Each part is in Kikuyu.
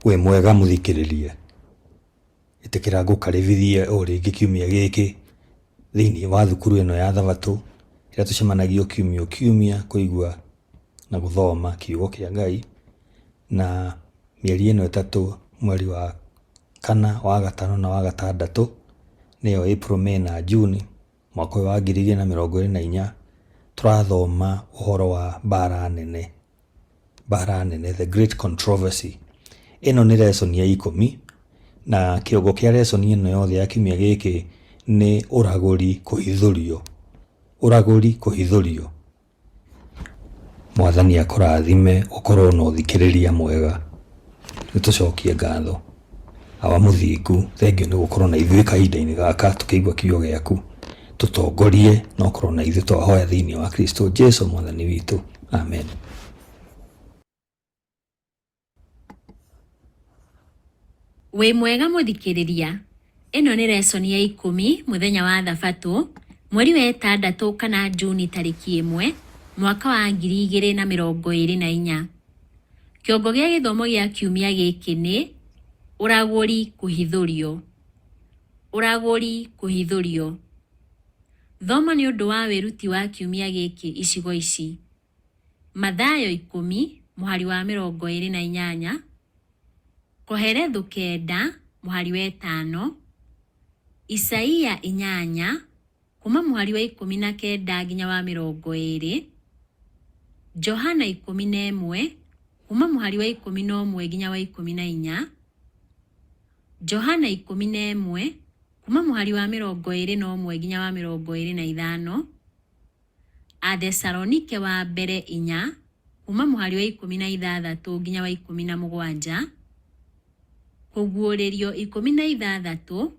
Wĩ mwega mũthikĩrĩria, ĩtĩkĩra ngũkaribithie o rĩngĩ kiumia gĩkĩ thĩiniĩ wa thukuru ĩno ya Thabatũ ĩrĩa tũcemanagia o kiumia o kiumia kũigua na gũthoma kiugo kĩa Ngai. Na mĩeri ĩno ĩtatũ mweri wa kana, wa gatano na wa gatandatũ nĩyo April, May na June mwaka ũyũ wa 2024, tũrathoma ũhoro wa mbara nene. Mbara nene, the great controversy. Ĩno nĩ lesson ya ikũmi, na kĩongo kĩa lesson ĩno yothe ya kiumia gĩkĩ nĩ ũragũri kũhithũrio. Ũragũri kũhithũrio. Mwathani akũrathime ũkorwo na ũthikĩrĩria mwega. Nĩ tũcokie ngatho. Awa mũthingu, thengiũ nĩ gũkorwo na ithuĩ kahinda-inĩ gaka tũkĩigua kiugo gĩaku. Tũtongorie na ũkorwo na ithuĩ twahoya thĩinĩ wa Kristo Jesu mwathani witũ. Amen. Wĩ mwega mũthikĩrĩria, ĩno nĩ lesson ya ikũmi mũthenya wa thabatũ, mweri wa ĩtandatũ kana Juni tarĩki 1, mwaka wa 2024. Kĩongo gĩa gĩthomo gĩa kiumia gĩkĩ nĩ ũragũri kũhithũrio. Ũragũri kũhithũrio. Thoma nĩ ũndũ wa wĩruti wa kiumia gĩkĩ icigo ici: Mathayo 10 mũhari wa 28, Kohelethu 9 mũhari wa 5, Isaia 8 kuuma mũhari wa 19 nginya wa 20, Johana 11 kuuma mũhari wa 11 nginya wa 14, Johana 11 kuuma mũhari wa 21 nginya wa 25, Athesalonike wa mbere 4 kuuma mũhari wa 16 nginya wa 17, Kũguũrĩrio 16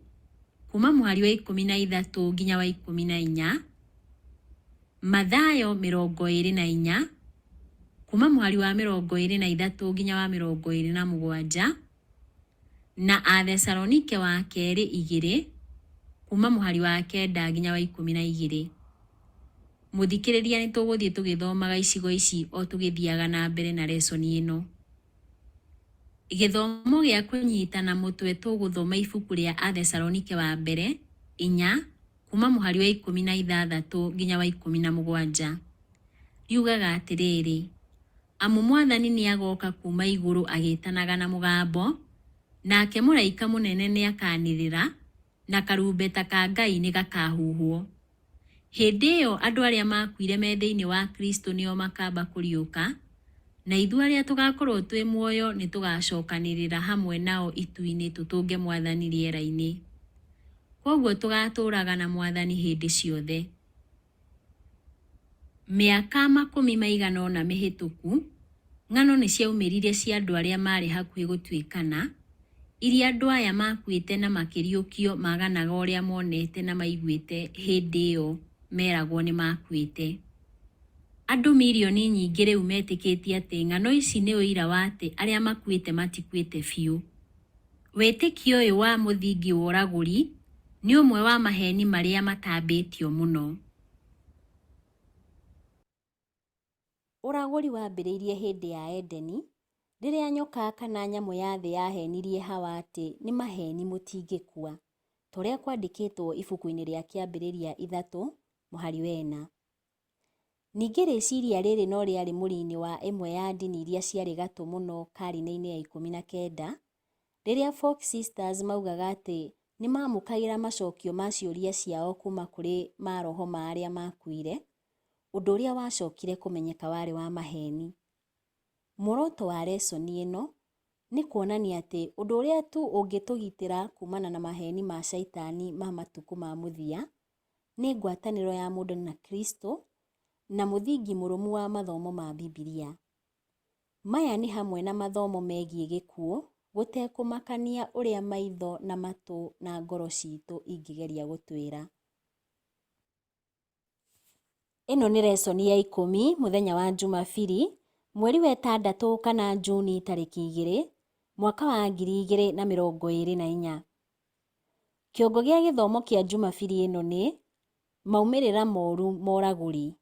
kuuma mũhari wa 13 nginya wa 14, Mathayo 24 kuuma mũhari wa 23 nginya wa 27, na Athesalonike wa kerĩ 2 kuuma mũhari wa 9 nginya wa 12. Mũthikĩrĩria nĩ tũgũthiĩ tũgĩthomaga icigo ici o tũgĩthiaga na mbere na lesson ĩno. Gĩthomo gĩa kũnyita na mũtwe tũgũthoma ibuku rĩa Athesalonike wa mbere 4 kuuma mũhari wa 16 nginya wa 17. Riugaga atĩrĩrĩ, Amu Mwathani nĩagooka kuuma igũrũ agĩĩtanaga na mũgambo, nake mũraika mũnene nĩakanĩrĩra, na karumbeta ka Ngai nĩgakahuhwo. Hĩndĩ ĩyo andũ arĩa maakuire me thĩinĩ wa Kristũ nĩo makaamba kũriũka, na ithuĩ arĩa tũgaakorwo twĩ muoyo nĩtũgaacookanĩrĩra hamwe nao itu-inĩ tũtũnge Mwathani rĩera-inĩ. Kwoguo tũgaatũũraga na Mwathani hĩndĩ ciothe. Mĩaka makũmi maigana ũna mĩhĩtũku, ng'ano nĩ ciaumĩrire cia andũ arĩa maarĩ hakuhĩ gũtuĩkana, iria andũ aya maakuĩte na makĩriũkio maganaga ũrĩa monete na maiguĩte hĩndĩ ĩyo meragwo nĩ maakuĩte. Andũ milioni nyingĩ rĩu metĩkĩtie atĩ ng'ano ici nĩ ũira wa atĩ arĩa makuĩte matikuĩte biũ. Wĩtĩkio ũyũ wa mũthingi wa ũragũri nĩ ũmwe wa maheeni marĩa matambĩtio mũno. Ũragũri wambĩrĩirie hĩndĩ ya Edeni, rĩrĩa nyoka kana nyamũ ya thĩ yaheenirie Hawa atĩ nĩ maheeni mũtingĩkua, ta ũrĩa kwandĩkĩtwo ibuku-inĩ rĩa Kĩambĩrĩria 3 mũhari wa 4. Ningĩ rĩciria rĩrĩ no rĩarĩ mũri-inĩ wa ĩmwe ya ndini iria ciarĩ gatũ mũno karine-inĩ ya 19, rĩrĩa Folk Sisters maugaga atĩ nĩ maamũkagĩra macokio ma ciũria ciao kuuma kũrĩ maroho ma arĩa maakuire, ũndũ ũrĩa wacokire kũmenyeka warĩ wa maheeni. Muoroto wa lesson ĩno nĩ kuonania atĩ ũndũ ũrĩa tu ũngĩtũgitĩra kuumana na maheeni ma Shaitani ma matukũ ma mũthia nĩ ngwatanĩro ya mũndũ na Kristo na mũthingi mũrũmu wa mathomo ma Bibilia. Maya nĩ hamwe na mathomo megiĩ gĩkuũ, gũtekũmakania ũrĩa maitho na matũ na ngoro citũ ingĩgeria gũtwĩra. Ĩno nĩ lesson ya ikũmi mũthenya wa Njumabiri, mweri wa ĩtandatũ kana Juni tarĩki 2, mwaka wa 2024. Kĩongo gĩa gĩthomo kĩa Njumabiri ĩno nĩ, Maumĩrĩra moru ma ũragũri.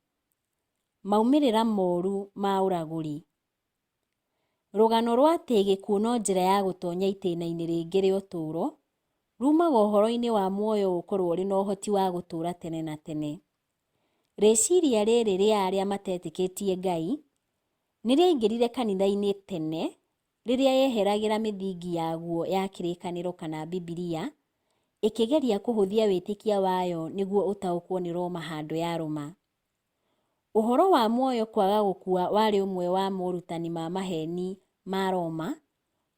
Maumĩrĩra moru ma ũragũri. Rũgano rwa atĩ gĩkuũ no njĩra ya gũtonya itĩna-inĩ rĩngĩ rĩa ũtũũro, rumaga ũhoro-inĩ wa muoyo gũkorũo ũrĩ na ũhoti wa gũtũũra tene na tene. Rĩciria rĩrĩ rĩa arĩa matetĩkĩtie Ngai nĩ rĩaingĩrire kanitha-inĩ tene rĩrĩa yeheragĩra mĩthingi yaguo ya kĩrĩkanĩro kana Bibilia, ĩkĩgeria kũhũthia wĩtĩkia wayo nĩguo ũtaũkwo nĩ Roma handũ yarũma. Ũhoro wa muoyo kwaga gũkua warĩ ũmwe wa morutani ma maheeni ma Roma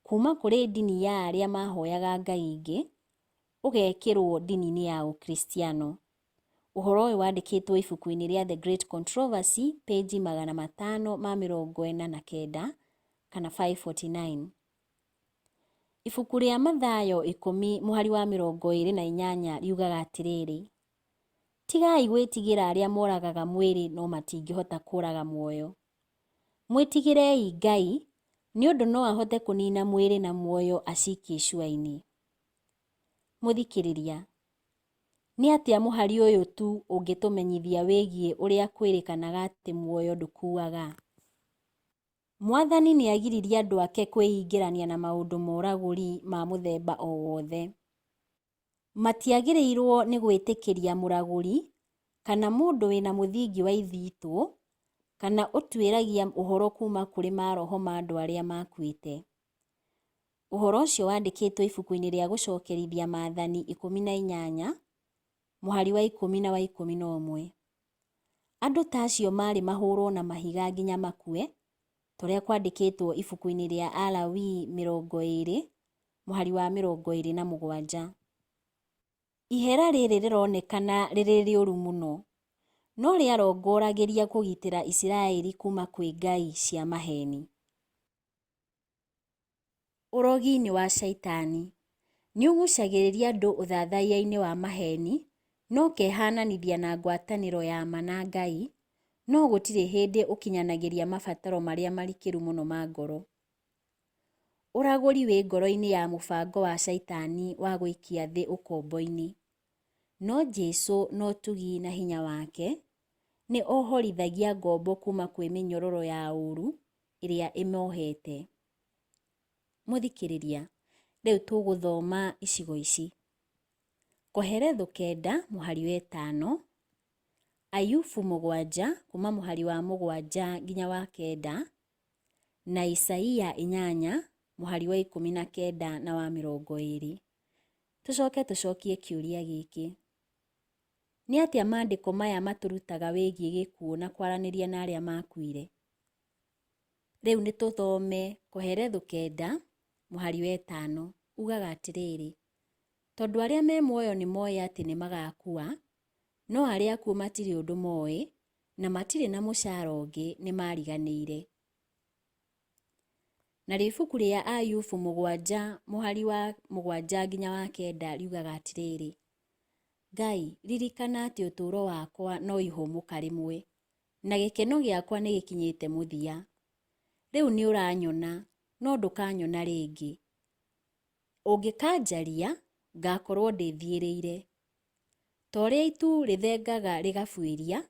kuuma kũrĩ ndini ya arĩa mahoyaga ngai ingĩ, ũgekĩrũo ndini-inĩ ya Ũkristiano. Ũhoro ũyũ wandĩkĩtwo ibuku-inĩ rĩa The Great Controversy, pĩnji 549 kana 549. Ibuku rĩa Mathayo 10 mũhari wa 28 riugaga atĩrĩrĩ, Tigai gwĩtigĩra arĩa moragaga mwĩrĩ no matingĩhota kũũraga muoyo. Mwĩtigĩrei Ngai, nĩ ũndũ no ahote kũniina mwĩrĩ na muoyo acikie icua-inĩ. Mũthikĩrĩria, nĩ atĩa mũhari ũyũ tu ũngĩtũmenyithia wĩgiĩ ũrĩa kwĩrĩkanaga atĩ muoyo ndũkuaga? Mwathani nĩ agiririe andũ ake kwĩingĩrania na maũndũ ma ũragũri ma mũthemba o wothe. Matiagĩrĩirwo nĩ gwĩtĩkĩria mũragũri kana mũndũ wĩna mũthingi wa ithitũ kana ũtuĩragia ũhoro kuma kũrĩ maroho ma andũ arĩa makuĩte. Ũhoro ũcio wandĩkĩtwo ibuku-inĩ rĩa Gũcokerithia Maathani 18 mũhari wa 10 na wa 11. Andũ ta acio maarĩ mahũrwo na mahiga nginya makue, ta ũrĩa kwandĩkĩtwo ibuku-inĩ rĩa Alawii 20 mũhari wa 27. Ihera rĩrĩ rĩronekana rĩrĩ rĩũru mũno, no rĩarongoragĩria kũgitĩra Isiraeli kuuma kwĩ ngai cia maheeni. Ũrogi nĩ wa Shaitani. Nĩ ũgucagĩrĩria andũ ũthathaiya-inĩ wa maheeni na ũkehananithia na ngwatanĩro ya ma na Ngai, no gũtirĩ hĩndĩ ũkinyanagĩria mabataro marĩa marikĩru mũno ma ngoro. Ũragũri wĩ ngoro-inĩ ya mũbango wa Shaitani wa gũikia thĩ ũkombo-inĩ. No Jesu na ũtugi na hinya wake, nĩ ohorithagia ngombo kuma kwĩ mĩnyororo ya ũũru ĩrĩa ĩmohete. Mũthikĩrĩria, rĩu tũgũthoma icigo ici. Kohelethu 9 mũhari wa 5, Ayubu 7 kuma mũhari wa 7 nginya wa 9, na Isaia 8 mũhari wa 19 na wa 20. Tũcoke tũcokie kĩũria gĩkĩ. Nĩ atĩa maandĩko maya matũrutaga wĩgiĩ gĩkuũ na kwaranĩria na arĩa makuire? Rĩu nĩ tũthome Kohelethu 9 mũhari wa 5. Ugaga atĩrĩrĩ, tondũ arĩa me muoyo nĩ moĩ atĩ nĩ magakua, no arĩa akuũ matirĩ ũndũ moĩ, na matirĩ na mũcara ũngĩ, nĩ mariganĩire. Narĩo ibuku rĩa Ayubu 7 mũhari wa 7 nginya wa 9 riugaga atĩrĩrĩ, Ngai, ririkana atĩ ũtũũro wakwa no ihũmũka rĩmwe, na gĩkeno gĩakwa nĩ gĩkinyĩte mũthia. Rĩu nĩ ũranyona, no ndũkanyona rĩngĩ. Ũngĩkanjaria, ngakorũo ndĩthiĩrĩire. Ta ũrĩa itu rĩthengaga rĩgabuĩria,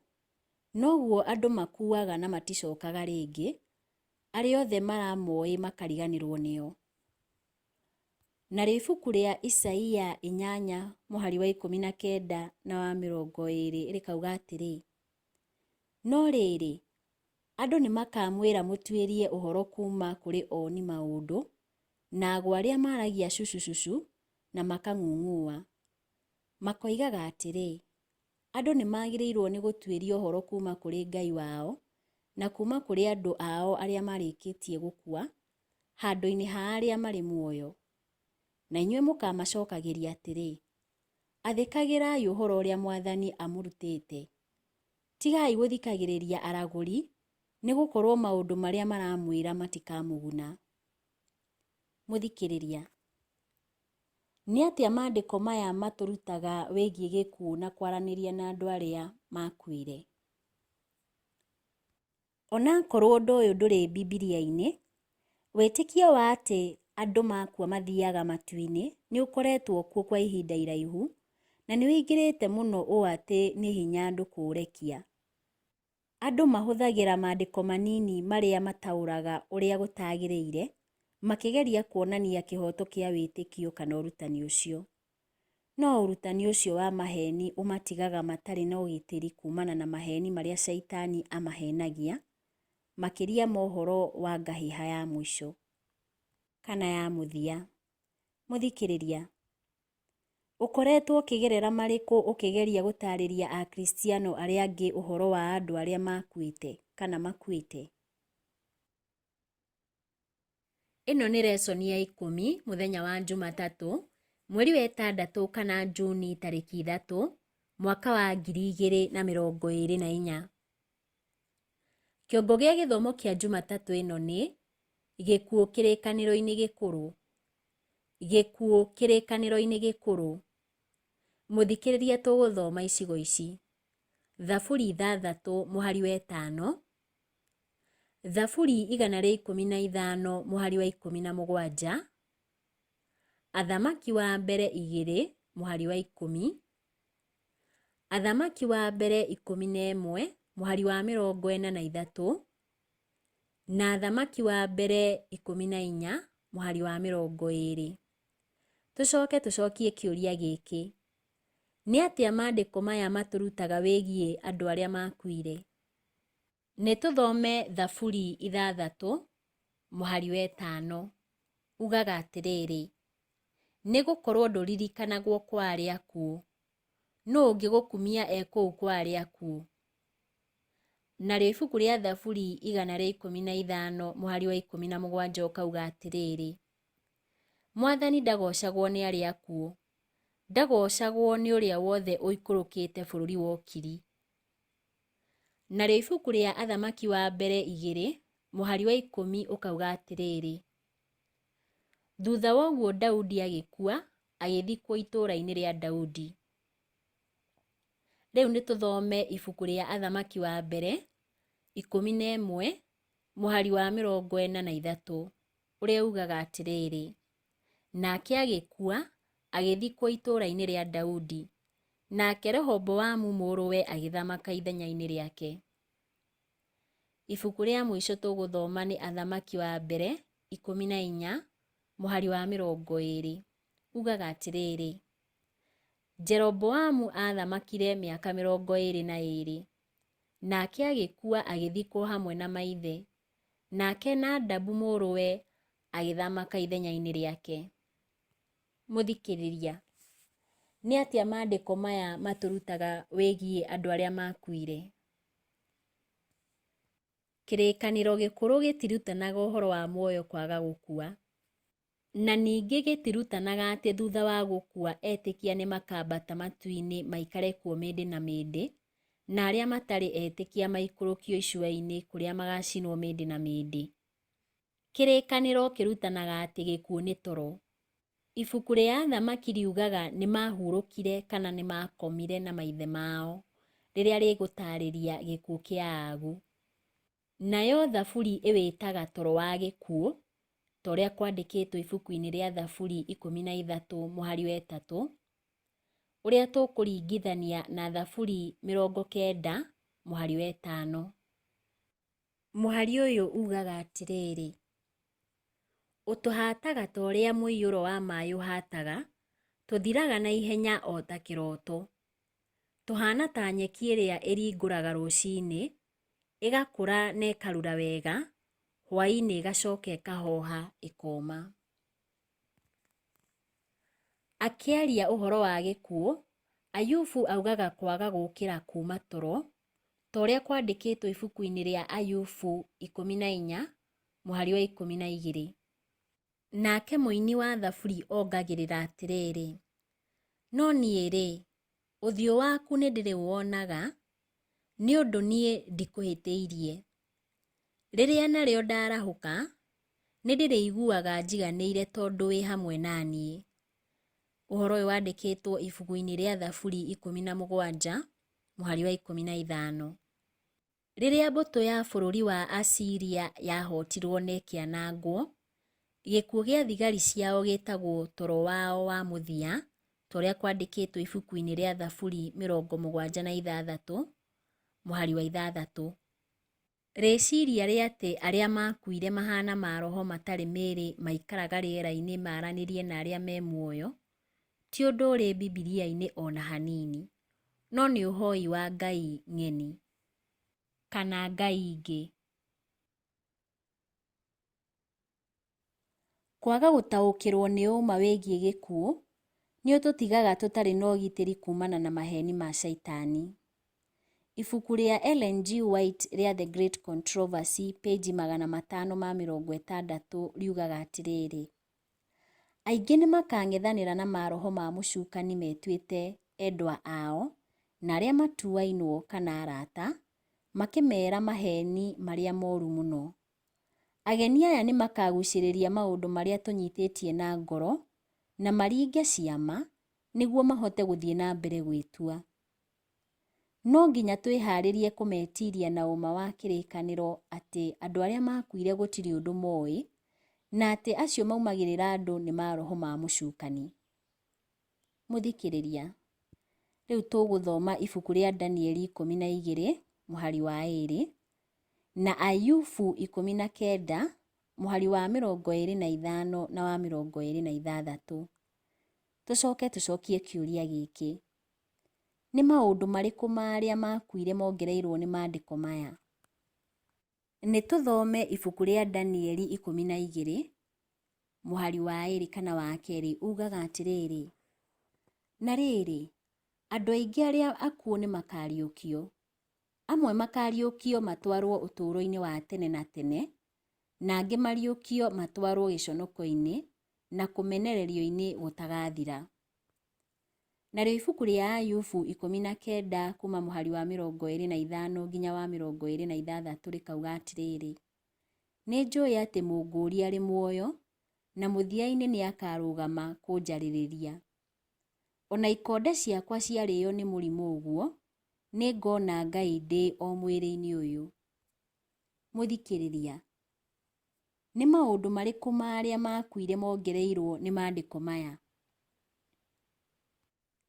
noguo andũ makuaga na maticokaga rĩngĩ, arĩa othe maramoĩ makariganĩrũo nĩo. Narĩo ibuku rĩa Isaia 8 mũhari wa 19 na wa 20 rĩkauga atĩrĩ, No rĩrĩ, andũ nĩmakamwĩra mũtuĩrie ũhoro kuuma kũrĩ oni maũndũ, na ago arĩa maragia cucucucu na makang'ung'ua. Makoigaga atĩrĩ, Andũ nĩmagĩrĩirũo nĩ gũtuĩria ũhoro kuuma kũrĩ Ngai wao, na kuuma kũrĩ andũ ao arĩa marĩkĩtie gũkua, handũ-inĩ ha arĩa marĩ muoyo. Na inyuĩ mũkamacokagĩria atĩrĩ, Athĩkagĩrai ũhoro ũrĩa Mwathani amũrutĩte. Tigai gũthikagĩrĩria aragũri, nĩ gũkorũo maũndũ marĩa maramwĩra matikamũguna. Mũthikĩrĩria, nĩ atĩa maandĩko maya matũrutaga wĩgiĩ gĩkuũ na kwaranĩria na andũ arĩa maakuire? Onakorũo ũndũ ũyũ ndũrĩ Bibilia-inĩ, wĩtĩkio wa atĩ andũ makua mathiaga matu-inĩ nĩ ũkoretwo kuo kwa ihinda iraihu na nĩ ũingĩrĩte mũno ũũ atĩ nĩ hinya andũ kũũrekia. Andũ mahũthagĩra maandĩko manini marĩa mataũraga ũrĩa gũtagĩrĩire makĩgeria kuonania kĩhooto kĩa wĩtĩkio kana ũrutani ũcio. No ũrutani ũcio wa maheeni ũmatigaga matarĩ na ũgitĩri kuumana na maheeni marĩa Shaitani amahenagia, makĩria ma ũhoro wa ngahĩha ya mũico kana ya mũthia. Mũthikĩrĩria, ũkoretwo ũkĩgerera marĩkũ ũkĩgeria gũtaarĩria Akristiano arĩa angĩ ũhoro wa andũ arĩa makuĩte kana makuĩte? Ĩno nĩ resoni ya ikũmi mũthenya wa Njumatatũ, mweri wa ĩtandatũ kana Juni tarĩki 3, mwaka wa 2024. Kĩongo gĩa gĩthomo kĩa Njumatatũ ĩno nĩ Gĩkuũ kĩrĩkanĩro-inĩ gĩkũrũ. Gĩkuũ kĩrĩkanĩro-inĩ gĩkũrũ. Mũthikĩrĩria tũgũthoma icigo ici. Thaburi 6 mũhari wa 5, Thaburi 115 mũhari wa 17, Athamaki wa mbere 2 mũhari wa 10, Athamaki wa mbere 11 mũhari wa 43, na Athamaki wa mbere 14 mũhari wa 20. Tũcoke tũcokie kĩũria gĩkĩ, Nĩ atĩa maandĩko maya matũrutaga wĩgiĩ andũ arĩa maakuire? Nĩ tũthome Thaburi 6 mũhari wa 5. Ugaga atĩrĩrĩ, Nĩ gũkorũo ndũririkanagwo kwa arĩa akuũ, nũũ ũngĩgũkumia e kũu kwa arĩa akuũ? Narĩo ibuku rĩa Thaburi 115 mũhari wa 17 ũkauga atĩrĩrĩ, Mwathani ndagoocagwo nĩ arĩa akuũ, ndagoocagwo nĩ ũrĩa wothe ũikũrũkĩte bũrũri wa ũkiri. Narĩo ibuku rĩa Athamaki wa mbere 2 mũhari wa 10 ũkauga atĩrĩrĩ, Thutha wa ũguo Daudi agĩkua, agĩthikwo itũũra-inĩ rĩa Daudi. Rĩu nĩ tũthome ibuku rĩa Athamaki wa mbere 11 mũhari wa 43 ũrĩa ugaga atĩrĩrĩ, Nake agĩkua, agĩthikwo itũũra-inĩ rĩa Daudi, nake Rehoboamu mũrũwe agĩthamaka ithenya-inĩ rĩake. Ibuku rĩa mũico tũgũthoma nĩ Athamaki wa mbere 14 mũhari wa 20. Ugaga atĩrĩrĩ, Jeroboamu aathamakire mĩaka 22, nake agĩkua agĩthikwo hamwe na maithe, nake Nadabu mũrũwe agĩthamaka ithenya-inĩ rĩake. Mũthikĩrĩria, nĩ atĩa maandĩko maya matũrutaga wĩgiĩ andũ arĩa maakuire? Kĩrĩkanĩro gĩkũrũ gĩtirutanaga ũhoro wa muoyo kwaga gũkua. Na ningĩ gĩtirutanaga atĩ thutha wa gũkua etĩkia nĩ makambata matu-inĩ maikare kuo mĩndĩ na mĩndĩ, na arĩa matarĩ etĩkia maikũrũkio icua-inĩ kũrĩa magacinwo mĩndĩ na mĩndĩ. Kĩrĩkanĩro kĩrutanaga atĩ gĩkuũ nĩ toro. Ibuku rĩa Athamaki riugaga nĩ maahurũkire kana nĩ maakomire na maithe mao rĩrĩa rĩgũtaarĩria gĩkuũ kĩa Ahabu. Nayo Thaburi ĩwĩtaga toro wa gĩkuũ, ta ũrĩa kwandĩkĩtwo ibuku-inĩ rĩa Thaburi 13 mũhari wa 3, ũrĩa tũkũringithania na Thaburi 90 mũhari wa 5. Mũhari ũyũ ugaga atĩrĩrĩ, Ũtũhaataga ta ũrĩa mũiyũro wa maĩ ũhaataga, tũthiraga na ihenya o ta kĩroto. Tũhaana ta nyeki ĩrĩa ĩringũraga rũcinĩ, ĩgakũra na ĩkarura wega, hwaĩ-inĩ ĩgacoka ĩkahooha ĩkoma. Akĩaria ũhoro wa gĩkuũ, Ayubu augaga kwaga gũũkĩra kuuma toro, ta ũrĩa kwandĩkĩtwo ibuku-inĩ rĩa Ayubu 14 mũhari wa 12. Nake mũini wa Thaburi ongagĩrĩra atĩrĩrĩ, No niĩ-rĩ, ũthiũ waku nĩndĩrĩwonaga, nĩ ũndũ niĩ ndikũhĩtĩirie. Rĩrĩa narĩo ndarahũka, nĩndĩrĩiguaga njiganĩire tondũ wĩ hamwe na niĩ. Ũhoro ũyũ wandĩkĩtwo ibuku-inĩ rĩa Thaburi 17 mũhari wa 15. Rĩrĩa mbũtũ ya bũrũri wa Asiria yahootirwo na ĩkĩanangwo, gĩkuũ gĩa thigari ciao gĩtagwo toro wao wa mũthia, ta ũrĩa kwandĩkĩtwo ibuku-inĩ rĩa Thaburi 76 mũhari wa 6. Rĩciria rĩa atĩ arĩa maakuire mahaana maroho matarĩ mĩĩrĩ maikaraga rĩera-inĩ maranĩrie na arĩa me muoyo, ti ũndũ ũrĩ Bibilia-inĩ o na hanini, no nĩ ũhoi wa ngai ng'eni kana ngai ingĩ. Kwaga gũtaũkĩrũo nĩ ũũma wĩgiĩ gĩkuũ, nĩ ũtũtigaga tũtarĩ na ũgitĩri kuumana na maheeni ma Shaitani. Ibuku rĩa Ellen G. White rĩa The Great Controversy, pĩnji 560 riugaga atĩrĩrĩ, Aingĩ nĩ makang'ethanĩra na maroho ma mũcukani metuĩte endwa ao na arĩa matuainwo kana arata, makĩmeera maheeni marĩa moru mũno. Ageni aya nĩ makagucĩrĩria maũndũ marĩa tũnyitĩtie na ngoro na maringe ciama nĩguo mahote gũthiĩ na mbere gwĩtua. No nginya twĩharĩrie kũmetiria na ũma wa kĩrĩkanĩro atĩ andũ arĩa makuire gũtirĩ ũndũ moĩ na atĩ acio maumagĩrĩra andũ nĩ maroho ma mũcukani. Mũthikĩrĩria, rĩu tũgũthoma ibuku rĩa Danieli 12 mũhari wa 2 na Ayubu 19 mũhari wa 25 na wa 26. Tũcoke tũcokie kĩũria gĩkĩ. Nĩ maũndũ marĩkũ ma arĩa maakuire mongereirũo nĩ maandĩko maya? Nĩ tũthome ibuku rĩa Danieli 12 mũhari wa 2 kana wa 2 ugaga atĩrĩrĩ, Na rĩrĩ, andũ aingĩ arĩa akuũ nĩ makaariũkio, amwe makaariũkio matwarũo ũtũũro-inĩ wa tene na tene, na angĩ mariũkio matwarũo gĩconoko-inĩ na kũmenererio-inĩ gũtagathira. Narĩo ibuku rĩa Ayubu 19 kuuma mũhari wa 25 nginya wa 26 rĩkauga atĩrĩrĩ, Nĩ njũĩ atĩ Mũngũũri arĩ muoyo, na mũthia-inĩ nĩ akarũgama kũnjarĩrĩria. O na ikonde ciakwa ciarĩo nĩ mũrimũ ũguo, nĩ ngona Ngai ndĩ o mwĩrĩ-inĩ ũyũ. Mũthikĩrĩria, nĩ maũndũ marĩkũ ma arĩa maakuire mongereirũo nĩ maandĩko maya?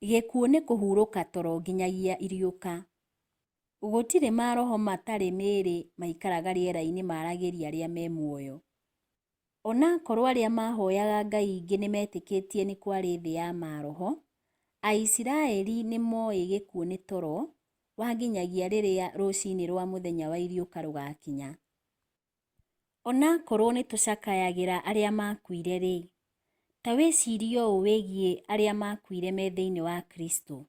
Gĩkuũ nĩ kũhurũka toro nginyagia iriũka. Gũtirĩ maroho matarĩ mĩĩrĩ maikaraga rĩera-inĩ maragĩrie arĩa me muoyo. Onakorwo arĩa mahoyaga ngai ingĩ nĩmetĩkĩtie nĩ kwarĩ thĩ ya maroho, Aisiraeli nĩmoĩ gĩkuũ nĩ toro wa nginyagia rĩrĩa rũcinĩ rwa mũthenya wa iriũka rũgakinya. Onakorwo nĩtũcakayagĩra arĩa makuire-rĩ, ta wĩcirie ũũ wĩgiĩ arĩa makuire me thĩinĩ wa Kristo.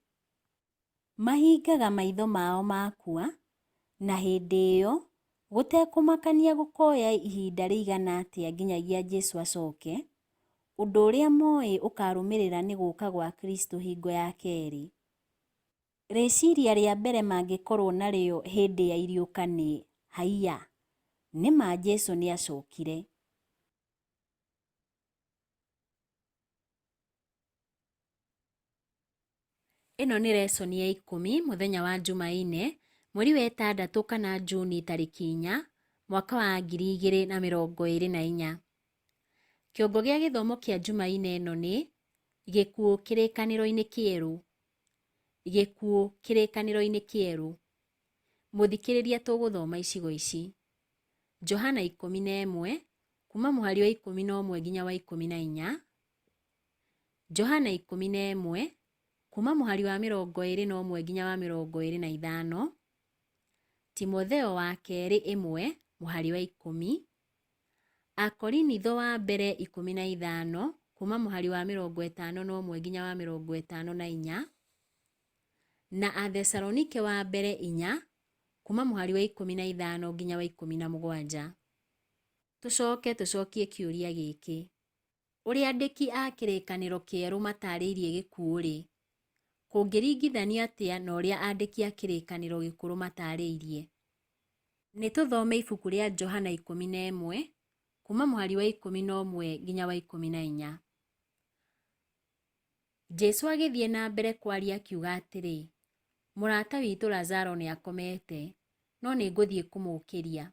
Mahingaga maitho mao makua, na hĩndĩ ĩyo, gũtekũmakania gũkoya ihinda rĩigana atĩa nginyagia Jesu acoke, ũndũ ũrĩa moĩ ũkarũmĩrĩra nĩ gũka gwa Kristo hingo ya kerĩ. Rĩciria rĩa mbere mangĩkorwo narĩo hĩndĩ ya iriũka nĩ, Haiya! Nĩma Jesu nĩacokire. Ĩno nĩ resoni ya 10 mũthenya wa Jumaine, mweri wa ĩtandatũ kana Juni tarĩki 4, mwaka wa 2024. Kĩongo gĩa gĩthomo kĩa Jumaine ĩno nĩ Gĩkuũ kĩrĩkanĩro-inĩ kĩerũ. Gĩkuũ kĩrĩkanĩro-inĩ kĩerũ. Mũthikĩrĩria tũgũthoma icigo ici. Johana 11 kuma mũhari wa 11 nginya wa 14, Johana 11 kuma mũhari wa 21 nginya wa 25, Timotheo wa kerĩ 1 mũhari wa 10, Akorinitho wa mbere 15 kuma mũhari wa 51 nginya wa 54, na Athesalonike wa mbere 4 kuma mũhari wa 15 nginya wa 17. Tũcoke tũcokie kĩũria gĩkĩ. Ũrĩa andĩki a Kĩrĩkanĩro Kĩerũ matarĩirie gĩkuũ-rĩ, kũngĩringithanio atĩa na ũrĩa andĩki a Kĩrĩkanĩro Gĩkũrũ matarĩirie? Nĩ tũthome ibuku rĩa Johana 11 kuma mũhari wa 11 nginya wa 14. Jesu agĩthiĩ na mbere kwaria akiuga atĩrĩ, Mũrata witũ Lazaro nĩakomete, no nĩngũthiĩ kũmũũkĩria.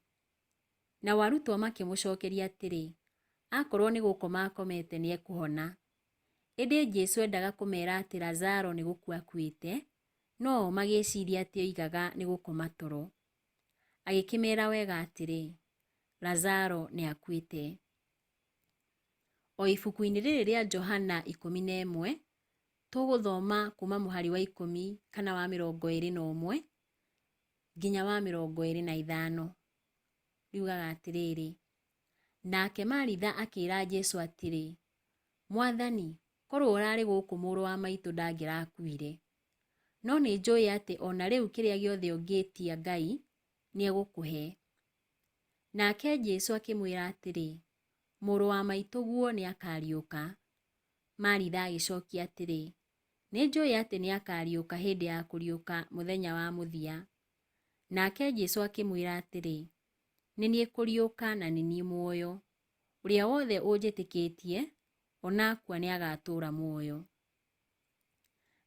Nao arutwo makĩmũcokeria atĩrĩ, Akorwo nĩ gũkoma akomete nĩekũhona. Ĩndĩ Jesu endaga kũmeera atĩ Lazaro nĩ gũkua akuĩte, no o magĩciria atĩ oigaga nĩ gũkoma toro. Agĩkĩmeera wega atĩrĩ, Lazaro nĩakuĩte. O ibuku-inĩ rĩrĩ rĩa Johana 11, tũgũthoma kuma mũhari wa 10 kana wa 21 nginya wa 25. Riugaga atĩrĩrĩ, nake Maritha akĩĩra Jesu atĩrĩ, Mwathani, korwo ũrarĩ gũkũ mũrũ wa maitũ ndangĩrakuire. No nĩ njũĩ atĩ o na rĩu kĩrĩa gĩothe ũngĩtia Ngai, nĩegũkũhe. Nake Jesu akĩmwĩra atĩrĩ, Mũrũ wa maitũguo nĩakariũka. Maritha agĩcokia atĩrĩ, Nĩ njũĩ atĩ nĩakariũka hĩndĩ ya kũriũka mũthenya wa mũthia. Nake Jesu akĩmwĩra atĩrĩ, Nĩ niĩ kũriũka na nĩ niĩ muoyo. Ũrĩa wothe ũnjĩtĩkĩtie, ona akua nĩagatũũra muoyo.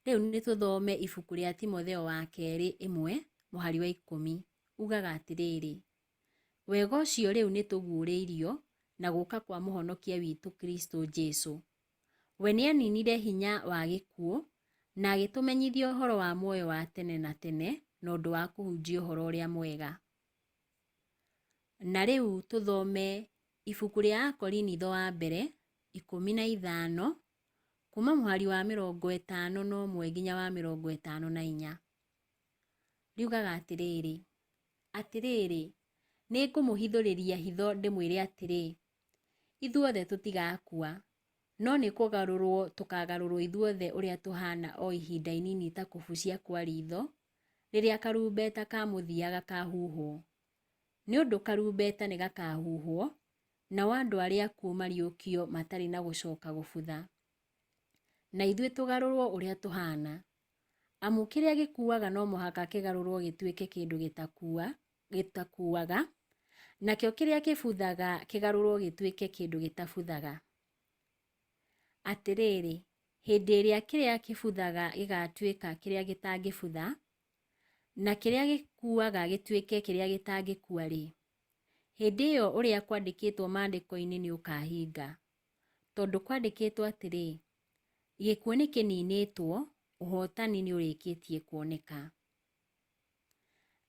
Rĩu nĩ tũthome ibuku rĩa Timotheo wa kerĩ 1 mũhari wa 10. Ugaga atĩrĩrĩ, Wega ũcio rĩu nĩtũguũrĩirio na gũka kwa Mũhonokia witũ Kristo Jesu. We nĩaninire hinya wa gĩkuũ na agĩtũmenyithia ũhoro wa muoyo wa tene na tene na ũndũ wa kũhunjia ũhoro ũrĩa mwega. Na rĩu tũthome ibuku rĩa Akorinitho wa mbere 15 kuma mũhari wa 51 nginya wa 54. Riugaga atĩrĩrĩ, Atĩrĩrĩ, nĩ ngũmũhithũrĩria hitho ndĩmwĩre atĩrĩ, ithuothe tũtigakua, no nĩ kũgarũrwo tũkagarũrwo ithuothe ũrĩa tũhaana o ihinda inini ta kũbucia kwa riitho, rĩrĩa karumbeta ka mũthia gakahuhwo. Nĩ ũndũ karumbeta nĩ gakahuhwo, nao andũ arĩa akuũ mariũkio matarĩ na gũcoka gũbutha. Na ithuĩ tũgarũrwo ũrĩa tũhaana. Amu kĩrĩa gĩkuaga no mũhaka kĩgarũrwo gĩtuĩke kĩndũ gĩtakuaga, nakĩo kĩrĩa kĩbuthaga kĩgarũrwo gĩtuĩke kĩndũ gĩtabuthaga. Atĩrĩrĩ, hĩndĩ ĩrĩa kĩrĩa kĩbuthaga gĩgatuĩka kĩrĩa gĩtangĩbutha, na kĩrĩa gĩkuaga gĩtuĩke kĩrĩa gĩtangĩkua-rĩ, hĩndĩ ĩyo ũrĩa kwandĩkĩtwo maandĩko-inĩ nĩũkahinga. Tondũ kwandĩkĩtwo atĩrĩ, gĩkuũ nĩkĩninĩtwo, ũhootani nĩũrĩkĩtie kuoneka.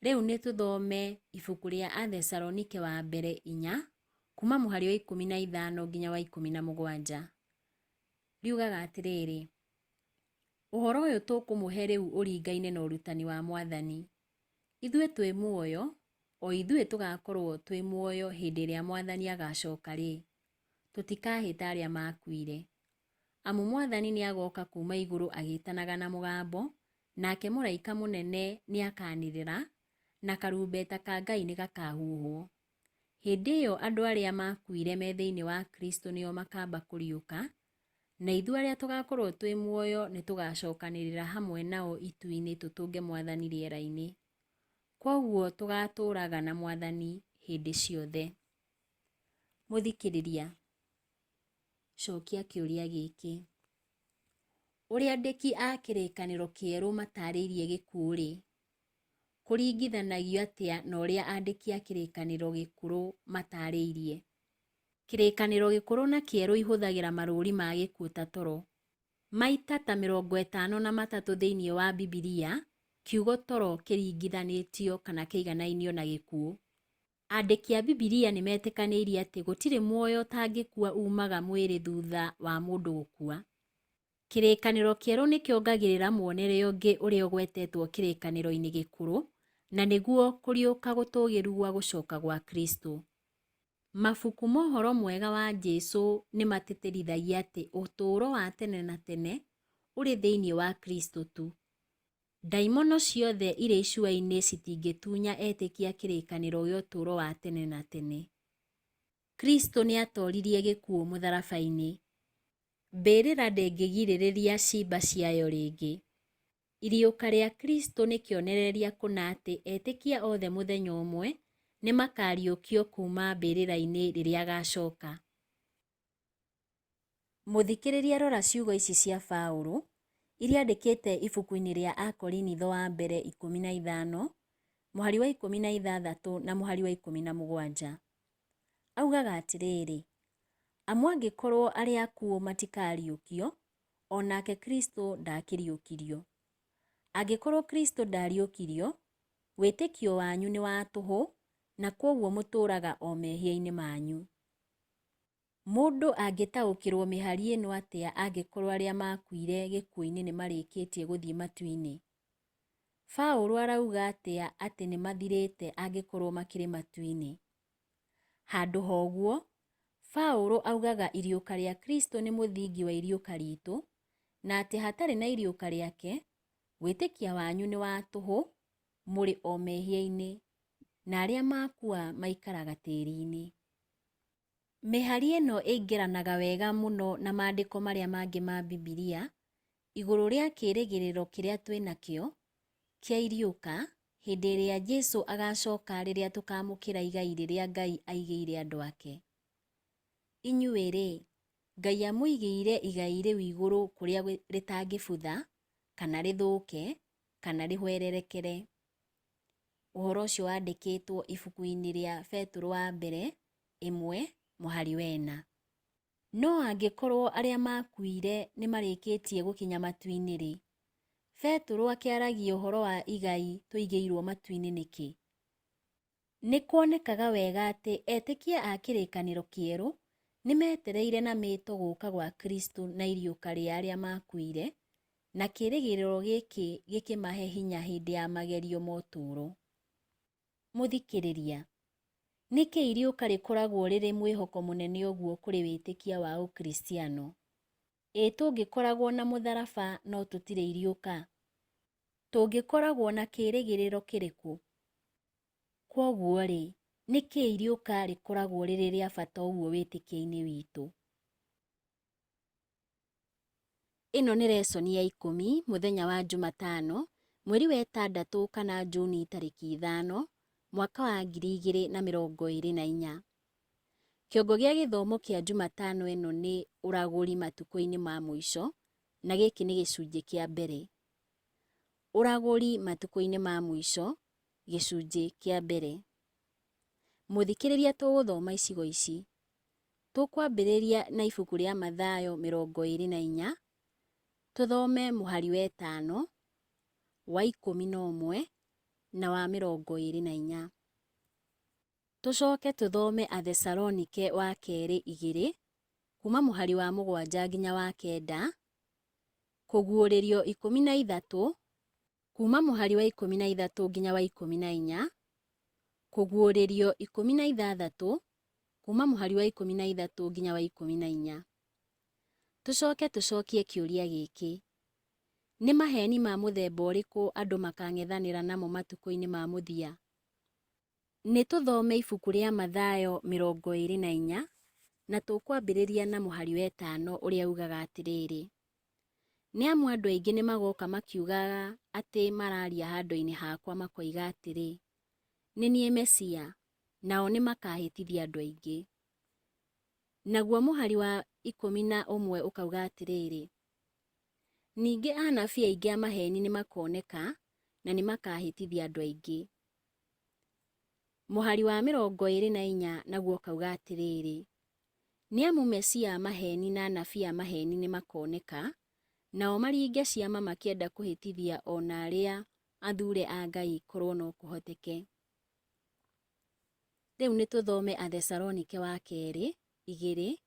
Rĩu nĩ tũthome ibuku rĩa Athesalonike wa mbere 4 kuma mũhari wa 15 nginya wa 17. Riugaga atĩrĩrĩ, Ũhoro ũyũ tũkũmũhe rĩu ũringaine na ũrutani wa Mwathani. Ithuĩ twĩ muoyo, o ithuĩ tũgakorwo twĩ muoyo hĩndĩ ĩrĩa Mwathani agacoka-rĩ, tũtikahĩta arĩa makuire. Amu Mwathani nĩagoka kuma igũrũ agĩtanaga na mũgambo, nake mũraika mũnene nĩakanĩrĩra, na karumbeta ka Ngai nĩgakahuhwo. Hĩndĩ ĩyo andũ arĩa makuire me thĩinĩ wa Kristo nĩo makamba kũriũka, na ithuĩ arĩa tũgakorwo twĩ muoyo nĩtũgacokanĩrĩra hamwe nao itu-inĩ tũtũnge Mwathani rĩera-inĩ. Kwoguo tũgatũũraga na Mwathani hĩndĩ ciothe. Mũthikĩrĩria, cokia kĩũria gĩkĩ. Ũrĩa andĩki a Kĩrĩkanĩro Kĩerũ matarĩirie gĩkuũ-rĩ, kũringithanagio atĩa na ũrĩa andĩki a Kĩrĩkanĩro Gĩkũrũ matarĩirie? Kĩrĩkanĩro Gĩkũrũ na Kĩerũ ihũthagĩra marũũri ma gĩkuũ ta toro. Maita ta 53 thĩinĩ wa Bibilia, kiugo toro kĩringithanĩtio kana kĩiganainio na gĩkuũ. Andĩki a Bibilia nĩ metĩkanĩirie atĩ gũtirĩ muoyo ũtangĩkua uumaga mwĩrĩ thutha wa mũndũ gũkua. Kĩrĩkanĩro Kĩerũ nĩ kĩongagĩrĩra muonere ũngĩ ũrĩa ũgwetetwo Kĩrĩkanĩro-inĩ Gĩkũrũ, na nĩguo kũriũka gũtũũgĩru gwa gũcoka gwa Kristo. Mabuku ma Ũhoro Mwega wa Jesu nĩ matĩtĩrithagia atĩ ũtũũro wa tene na tene ũrĩ thĩinĩ wa Kristo tu. Ndaimono ciothe irĩ icua-inĩ citingĩtunya etĩkia kĩrĩkanĩro gĩa ũtũũro wa tene na tene. Kristo nĩatoririe gĩkuũ mũtharaba-inĩ. Mbĩrĩra ndĩngĩgirĩrĩria ciimba ciayo rĩngĩ. Iriũka rĩa Kristo nĩ kĩonereria kũna atĩ etĩkia othe mũthenya ũmwe nĩ makariũkio kuma mbĩrĩra-inĩ rĩrĩa agacoka. Mũthikĩrĩria rora ciugo ici cia Paũlũ iria andĩkĩte ibuku-inĩ rĩa Akorinitho wa mbere 15 mũhari wa 16 na mũhari wa 17. Augaga atĩrĩrĩ, Amu angĩkorwo arĩa akuũ matikariũkio, o nake Kristo ndaakĩriũkirio. Angĩkorwo Kristo ndaariũkirio, wĩtĩkio wanyu nĩ wa tũhũ, na kwoguo mũtũũraga o mehia-inĩ manyu. Mũndũ angĩtaũkĩrũo mĩhari ĩno atĩa angĩkorũo arĩa maakuire gĩkuũ-inĩ nĩ marĩkĩtie gũthiĩ matu-inĩ? Paũlũ arauga atĩa atĩ nĩ mathirĩte angĩkorũo makĩrĩ matu-inĩ? Handũ ha ũguo, Paũlũ augaga iriũka rĩa Kristo nĩ mũthingi wa iriũka ritũ, na atĩ hatarĩ na iriũka rĩake, wĩtĩkia wanyu nĩ wa tũhũ, mũrĩ o mehia-inĩ, na arĩa makua maikaraga tĩri-inĩ. Mĩhari ĩno ĩingĩranaga wega mũno na maandĩko marĩa mangĩ ma Bibilia igũrũ rĩa kĩĩrĩgĩrĩro kĩrĩa twĩ nakĩo kĩa iriũka hĩndĩ ĩrĩa Jesu agacoka rĩrĩa tũkamũkĩra igai rĩrĩa Ngai aigĩire andũ ake. Inyuĩ-rĩ, Ngai amũigĩire igai rĩu igũrũ kũrĩa rĩtangĩbutha, kana rĩthũke, kana rĩhwererekere. Ũhoro ũcio wandĩkĩtwo ibuku-inĩ rĩa Betũrũ wa mbere ĩmwe mũhari wena. No angĩkorwo arĩa maakuire nĩ marĩkĩtie gũkinya matu-inĩ-rĩ, Betũrũ akĩaragia ũhoro wa igai tũigĩirwo matu-inĩ nĩkĩ? Nĩ kuonekaga wega atĩ etĩkia a Kĩrĩkanĩro Kĩerũ nĩ metereire na mĩĩto gũũka gwa Kristo na iriũka rĩa arĩa maakuire, na kĩĩrĩgĩrĩro gĩkĩ gĩkĩmahe hinya hĩndĩ ya magerio ma ũtũũro. Mũthikĩrĩria, nĩkĩ iriũka rĩkoragwo rĩrĩ mwĩhoko mũnene ũguo kũrĩ wĩtĩkia wa Ũkristiano? Ĩ tũngĩkoragwo na mũtharaba no tũtirĩ iriũka? Tũngĩkoragwo na kĩĩrĩgĩrĩro kĩrĩkũ? Kwoguo-rĩ, nĩkĩ iriũka rĩkoragwo rĩrĩ rĩa bata ũguo wĩtĩkio-inĩ witũ? Ĩno nĩ resoni ya ikũmi mũthenya wa Jumatano, mweri wa ĩtandatũ kana Juni tarĩki ithano, mwaka wa 2024. Kĩongo gĩa gĩthomo kĩa Jumatano ĩno nĩ ũragũri matukũ-inĩ ma mũico, na gĩkĩ nĩ gĩcunjĩ kĩa mbere. Ũragũri matukũ-inĩ ma mũico, gĩcunjĩ kĩa mbere. Mũthikĩrĩria tũgũthoma icigo ici. Tũkwambĩrĩria na ibuku rĩa Mathayo 24, tũthome mũhari wa ĩtano, wa 11 na wa 24. Tũcoke tũthome Athesalonike wa kerĩ igĩrĩ, kuma mũhari wa mũgwanja nginya wa kenda, Kũguũrĩrio 13, kuma mũhari wa 13 nginya wa 14, Kũguũrĩrio 16, kuma mũhari wa 13 nginya wa 14. Tũcoke tũcokie kĩũria gĩkĩ, Nĩ maheeni ma mũthemba ũrĩkũ andũ makang'ethanĩra namo matukũ-inĩ ma mũthia? Nĩ tũthome ibuku rĩa Mathayo 24, na tũkwambĩrĩria na mũhari wa ĩtano ũrĩa ugaga atĩrĩrĩ, Nĩ amu andũ aingĩ nĩ magoka makiugaga atĩ mararia handũ-inĩ hakwa makoiga atĩrĩ, 'Nĩ niĩ Mesia,' nao nĩ makahĩtithia andũ aingĩ. Naguo mũhari wa 11 ũkauga atĩrĩrĩ, Ningĩ anabii aingĩ a maheeni nĩ makoneka na nĩ makahĩtithia andũ aingĩ. Mũhari wa 24 naguo ũkauga atĩrĩrĩ, Nĩ amu Mesia a maheeni na anabii a maheeni nĩ makoneka, nao maringe ciama makĩenda kũhĩtithia o na arĩa athuure a Ngai korwo no kũhoteke. Rĩu nĩ tũthome Athesalonike wa kerĩ igĩrĩ,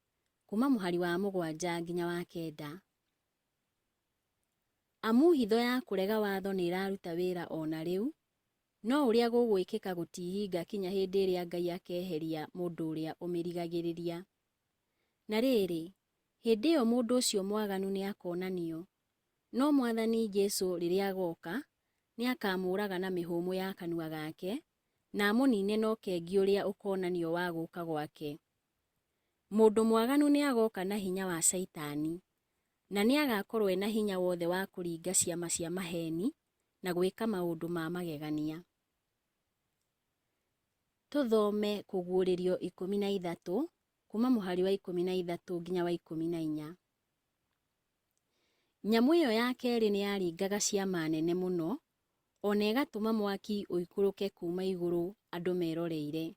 kuma mũhari wa mũgwanja nginya wa kenda. Amu hitho ya kũrega watho nĩ ĩraruta wĩra o na rĩu, no ũrĩa gũgwĩkĩka gũtihinga kinya hĩndĩ ĩrĩa Ngai akeheria mũndũ ũrĩa ũmĩrigagĩrĩria. Na rĩrĩ, hĩndĩ ĩyo mũndũ ũcio mwaganu nĩakonanio, no Mwathani Jesu rĩrĩa agoka, nĩakamũũraga na mĩhũmũ ya kanua gake, na amũnine na ũkengi ũrĩa ũkonanio wa gũka gwake. Mũndũ mwaganu nĩagoka na hinya wa Shaitani, na nĩagakorwo e na hinya wothe wa kũringa ciama cia maheeni na gwĩka maũndũ ma magegania. Tũthome Kũguũrĩrio 13, kuma mũhari wa 13 nginya wa 14. Nyamũ ĩyo ya kerĩ nĩyaringaga ciama nene mũno, o na ĩgatũma mwaki ũikũrũke kuuma igũrũ andũ meroreire.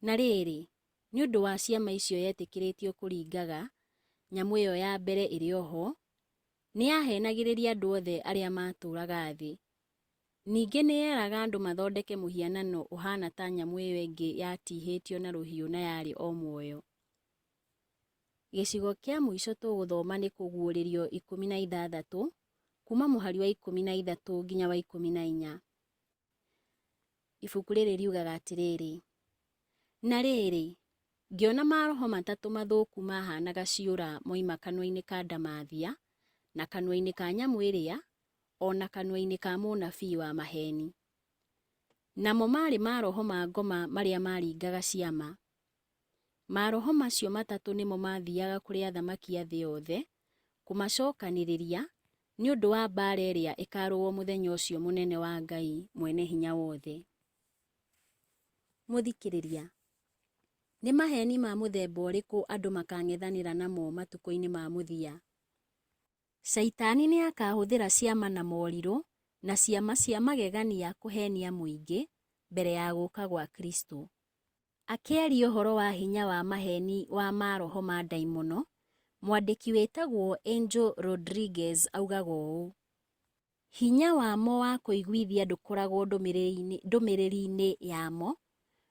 Na rĩrĩ, nĩ ũndũ wa ciama icio yetĩkĩrĩtio kũringaga, nyamũ ĩyo ya mbere ĩrĩ o ho, nĩyaheenagĩrĩria andũ othe arĩa maatũũraga thĩ. Ningĩ nĩ eeraga andũ mathondeke mũhianano ũhaana ta nyamũ ĩyo ĩngĩ yatihĩtio na rũhiũ na yarĩ o muoyo. Gĩcigo kĩa mũico tũgũthoma nĩ Kũguũrĩrio 16, kuuma mũhari wa 13 nginya wa 14. Ibuku rĩrĩ riugaga atĩrĩrĩ, Na rĩrĩ, ngĩona maroho matatũ mathũku mahaanaga ciũra moima kanua-inĩ ka ndamathia, na kanua-inĩ ka nyamũ ĩrĩa, o na kanua-inĩ ka mũnabii wa maheeni. Namo maarĩ maroho ma ngoma marĩa maaringaga ciama. Maroho macio matatũ nĩmo maathiaga kũrĩ athamaki a thĩ yothe kũmacokanĩrĩria nĩ ũndũ wa mbaara ĩrĩa ĩkaarũo mũthenya ũcio mũnene wa Ngai Mwene-Hinya-Wothe. Mũthikĩrĩria, nĩ maheeni ma mũthemba ũrĩkũ andũ makang'ethanĩra namo matukũ-inĩ ma mũthia? Shaitani nĩ akahũthĩra ciama na morirũ na ciama cia magegania kũheenia mũingĩ mbere ya gũka gwa Kristo. Akĩaria ũhoro wa hinya wa maheeni wa maroho ma ndaimono, mwandĩki wĩtagwo Angel Rodriguez augaga ũũ, Hinya wamo wa kũiguithia ndũkoragwo ndũmĩrĩri-inĩ yamo,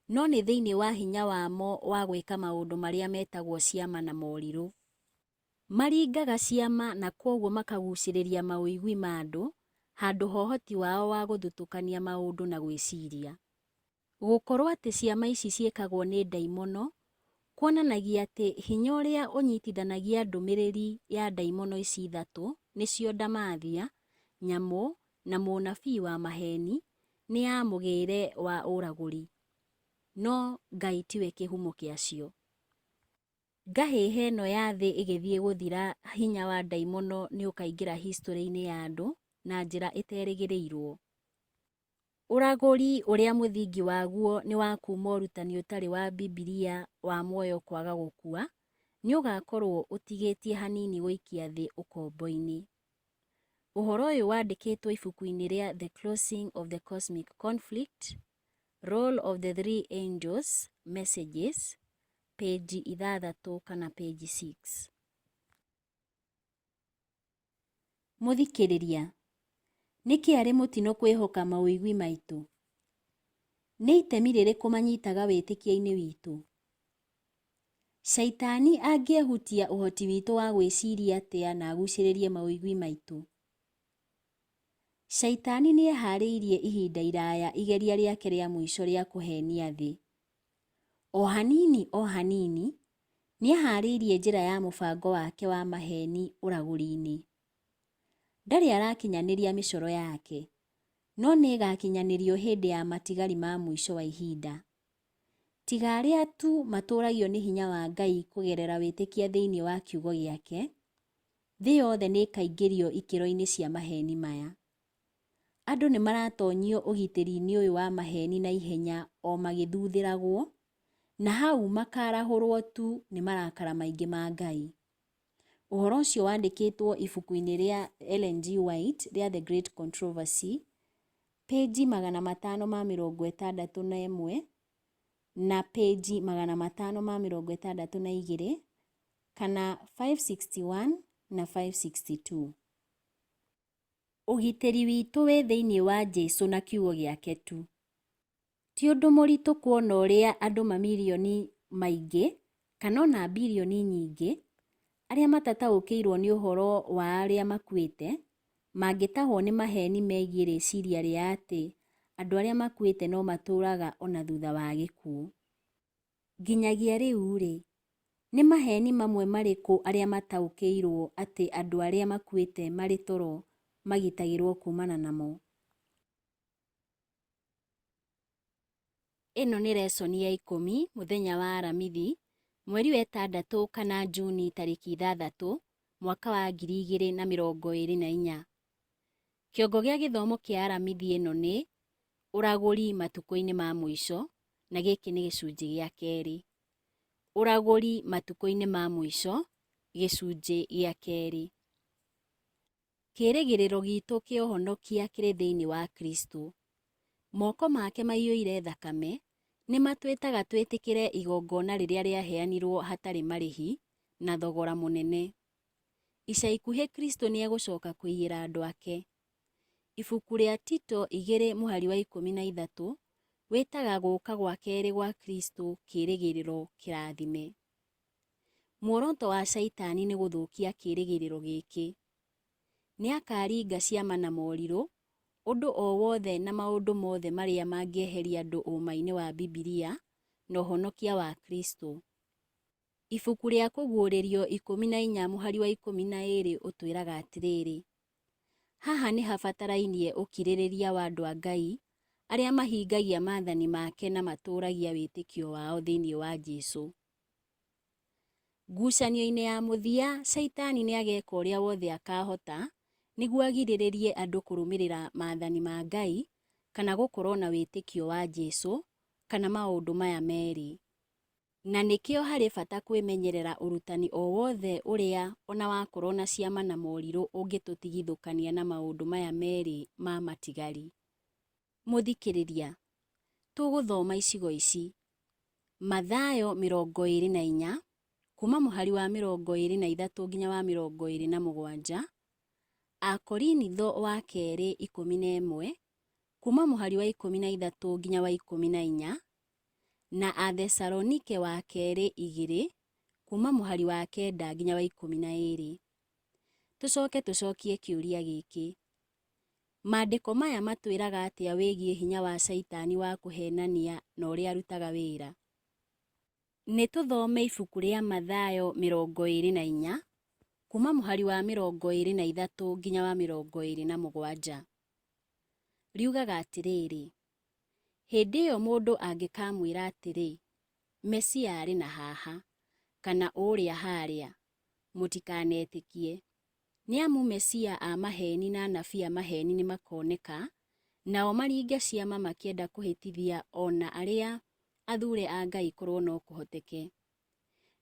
no nĩ thĩinĩ wa hinya wamo wa gwĩka maũndũ marĩa metagwo ciama na morirũ. Maringaga ciama na kwoguo makagucĩrĩria maũigwi ma andũ handũ ha ũhoti wao wa gũthutũkania maũndũ na gwĩciria. Gũkorũo atĩ ciama ici ciĩkagwo nĩ ndaimono kuonanagia atĩ hinya ũrĩa ũnyitithanagia ndũmĩrĩri ya ndaimono ici ithatũ, nĩcio ndamathia, nyamũ, na mũnabii wa maheeni, nĩ ya mũgĩre wa ũragũri. No Ngai tiwe kĩhumo kĩacio. Ngahĩha ĩno ya thĩ ĩgĩthiĩ gũthira hinya wa ndaimono nĩ ũkaingĩra historĩ-inĩ ya andũ na njĩra ĩterĩgĩrĩirũo. Ũragũri ũrĩa mũthingi waguo nĩ wa kuuma ũrutani ũtarĩ wa Bibilia wa muoyo kwaga gũkua, nĩ ũgaakorũo ũtigĩtie hanini gũikia thĩ ũkombo-inĩ. Ũhoro ũyũ wandĩkĩtwo ibuku-inĩ rĩa The Closing of the Cosmic Conflict, Role of the Three Angels' Messages, page ithathatũ kana page 6. Mũthikĩrĩria, nĩkĩ arĩ mũtino kwĩhoka maũigwi maitũ? Nĩ itemi rĩrĩkũ manyitaga wĩtĩkia-inĩ witũ? Shaitani angĩehutia ũhoti witũ wa gwĩciria atĩa na agucĩrĩrie maũigwi maitũ? Shaitani nĩ eharĩirie ihinda iraya igeria rĩake rĩa mũico rĩa kũheenia thĩ. O hanini o hanini, nĩ ahaarĩirie njĩra ya mũbango wake wa maheeni ũragũri-inĩ. Ndarĩ arakinyanĩria mĩcoro yake, no nĩ ĩgakinyanĩrio hĩndĩ ya matigari ma mũico wa ihinda. Tiga arĩa tu matũũragio nĩ hinya wa Ngai kũgerera wĩtĩkia thĩinĩ wa kiugo gĩake, thĩ yothe nĩ ĩkaingĩrio ikĩro-inĩ cia maheeni maya. Andũ nĩ maratonyio ũgitĩri-inĩ ũyũ wa maheeni na ihenya o magĩthuthĩragwo, na hau makarahũrwo tu nĩ marakara maingĩ ma Ngai. Ũhoro ũcio wandĩkĩtwo ibuku-inĩ rĩa Ellen G. White rĩa The Great Controversy, pĩnji 561 na pĩnji 562 kana 561 na 562. Ũgitĩri witũ wĩ thĩinĩ wa Jesu na kiugo gĩake tu. Ti ũndũ mũritũ kuona ũrĩa andũ mamilioni maingĩ, kana o na bilioni nyingĩ, arĩa matataũkĩirũo nĩ ũhoro wa arĩa makuĩte, mangĩtahwo nĩ maheeni megiĩ rĩciria rĩa atĩ andũ arĩa makuĩte no matũũraga o na thutha wa gĩkuũ. Nginyagia rĩu-rĩ, nĩ maheeni mamwe marĩkũ arĩa mataũkĩirũo atĩ andũ arĩa makuĩte marĩ toro magitagĩrũo kuumana namo? Ĩno nĩ resoni ya ikũmi mũthenya wa Aramithi, mweri wa ĩtandatũ kana Juni tarĩki ithathatũ, mwaka wa 2024. Kĩongo gĩa gĩthomo kĩa Aramithi ĩno nĩ, Ũragũri matukũ-inĩ ma mũico, na gĩkĩ nĩ gĩcunjĩ gĩa kerĩ. Ũragũri matukũ-inĩ ma mũico, gĩcunjĩ gĩa kerĩ. Kĩĩrĩgĩrĩro gitũ kĩa ũhonokia kĩrĩ thĩinĩ wa Kristo. Moko make maiyũire thakame nĩ matwĩtaga twĩtĩkĩre igongona rĩrĩa rĩaheanirwo hatarĩ marĩhi na thogora mũnene. Ica ikuhĩ Kristo nĩ egũcoka kũiyĩra andũ ake. Ibuku rĩa Tito igĩrĩ mũhari wa 13 wĩtaga gũka gwa kerĩ gwa Kristo kĩĩrĩgĩrĩro kĩrathime. Muoroto wa Caitani nĩ gũthũkia kĩĩrĩgĩrĩro gĩkĩ. Nĩ akaringa ciama na morirũ, ũndũ o wothe na maũndũ mothe marĩa mangĩeheria andũ ũma-inĩ wa Bibilia na ũhonokia wa Kristo. Ibuku rĩa Kũguũrĩrio 14 mũhari wa 12 ũtwĩraga atĩrĩrĩ, haha nĩ habatarainie ũkirĩrĩria wa andũ a Ngai arĩa mahingagia maathani make na matũũragia wĩtĩkio wao thĩinĩ wa Jesu. Ngucanio-inĩ ya mũthia, Caitani nĩ ageka ũrĩa wothe akahota nĩguo agirĩrĩrie andũ kũrũmĩrĩra maathani ma Ngai kana gũkorũo na wĩtĩkio wa Jesu kana maũndũ maya merĩ. Na nĩkĩo harĩ bata kwĩmenyerera ũrutani o wothe ũrĩa ona wakorwo na ciama na morirũ ũngĩtũtigithũkania na maũndũ maya merĩ ma matigari. Mũthikĩrĩria, tũgũthoma icigo ici: Mathayo 24, kuma mũhari wa 23 nginya wa 27, Akorinitho wa kerĩ 11, kuma mũhari wa 13 nginya wa 14, na Athesalonike wa kerĩ 2, kuma mũhari wa 9 nginya wa 12. Tũcoke tũcokie kĩũria gĩkĩ: Maandĩko maya matwĩraga atĩa wĩgiĩ hinya wa Caitani wa kũheenania na ũrĩa arutaga wĩra? Nĩ tũthome ibuku rĩa Mathayo 24, kuma mũhari wa 23 nginya wa 27. Riugaga atĩrĩrĩ, hĩndĩ ĩyo mũndũ angĩkamwĩra atĩrĩ, Mesia arĩ na haha, kana ũũrĩa harĩa, mũtikanetĩkie. Nĩ amu Mesia a maheeni na anabii a maheeni nĩ makoneka, nao maringe ciama makĩenda kũhĩtithia o na arĩa athuure a Ngai korwo no kũhoteke.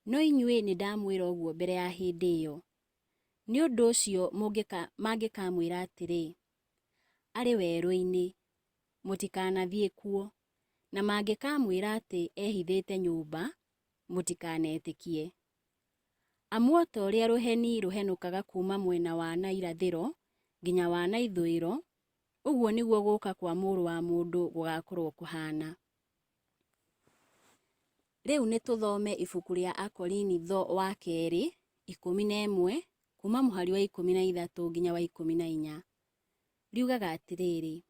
No inyuĩ nĩndamwĩra ũguo mbere ya hĩndĩ ĩyo. Nĩ ũndũ ũcio mangĩkamwĩra atĩrĩ, arĩ werũ-inĩ, mũtikanathiĩ kuo, na mangĩkamwĩra atĩ ehithĩte nyũmba, mũtikanetĩkie. Amu o ta ũrĩa rũheni rũhenũkaga kuuma mwena wa na irathĩro nginya wa na ithũĩro, ũguo nĩguo gũka kwa Mũrũ wa Mũndũ gũgakorwo kũhaana. Rĩu nĩ tũthome ibuku rĩa Akorinitho wa kerĩ 11, kuma mũhari wa 13 nginya wa 14. Riugaga atĩrĩrĩ,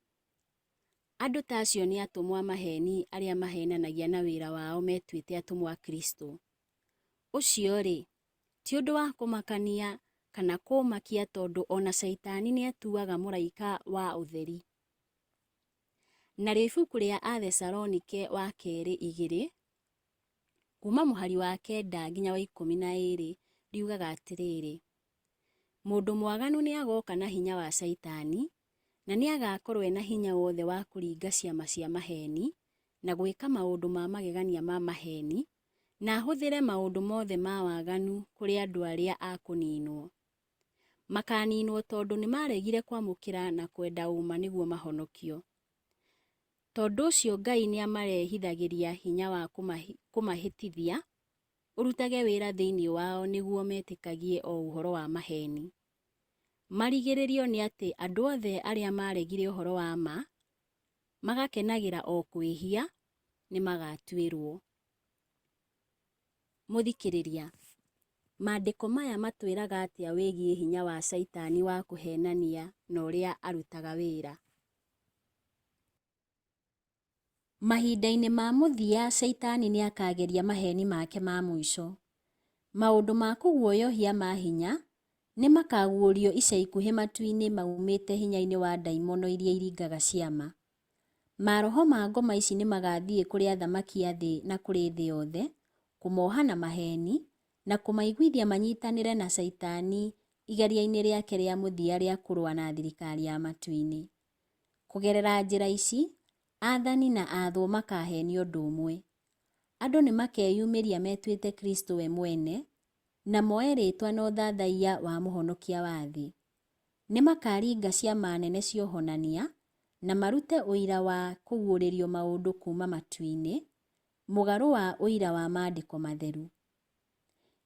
andũ ta acio nĩ atũmwo a maheeni arĩa maheenanagia na wĩra wao metuĩte atũmwo a Kristo. Ũcio-rĩ, ti ũndũ wa kũmakania kana kũmakia tondũ o na Caitani nĩetuaga mũraika wa ũtheri. Narĩo ibuku rĩa Athesalonike wa kerĩ 2, kuma mũhari wa 9 nginya wa 12 riugaga atĩrĩrĩ, mũndũ mwaganu nĩagoka na hinya wa Caitani, na nĩagakorwo ena hinya wothe wa kũringa ciama cia maheeni na gwĩka maũndũ ma magegania ma maheeni, na ahũthĩre maũndũ mothe ma waganu kũrĩ andũ arĩa a kũninwo. Makaninwo tondũ nĩmaregire kwamũkĩra na kwenda ũma nĩguo mahonokio. Tondũ ũcio Ngai nĩamarehithagĩria hinya wa kũmahĩtithia, ũrutage wĩra thĩinĩ wao nĩguo metĩkagie o ũhoro wa maheeni. Marigĩrĩrio nĩ atĩ andũ othe arĩa maregire ũhoro wa ma, magakenagĩra o kwĩhia, nĩmagatuĩrwo. Mũthikĩrĩria, maandĩko maya matwĩraga atĩa wĩgiĩ hinya wa Caitani wa kũheenania na ũrĩa arutaga wĩra? Mahinda-inĩ ma mũthia Caitani nĩakageria maheeni make ma mũico. Maũndũ ma kũguoyohia ma hinya nĩmakaguũrio ica ikuhĩ matu-inĩ maumĩte hinya-inĩ wa ndaimono iria iringaga ciama. Maroho ma ngoma ici nĩmagathiĩ kũrĩ athamaki a thĩ na kũrĩ thĩ yothe, kũmoha na maheeni, na kũmaiguithia manyitanĩre na Caitani igeria-inĩ rĩake rĩa mũthia rĩa kũrũa na thirikari ya matu-inĩ. Kũgerera njĩra ici, aathani na aathwo makaheenio ũndũ ũmwe. Andũ nĩmakeyumĩria metuĩte Kristo we mwene, na moe rĩĩtwa na ũthathaiya wa mũhonokia wa thĩ. Nĩmakaringa ciama nene cia ũhonania, na marute ũira wa kũguũrĩrio maũndũ kuuma matu-inĩ, mũgarũ wa ũira wa maandĩko matheru.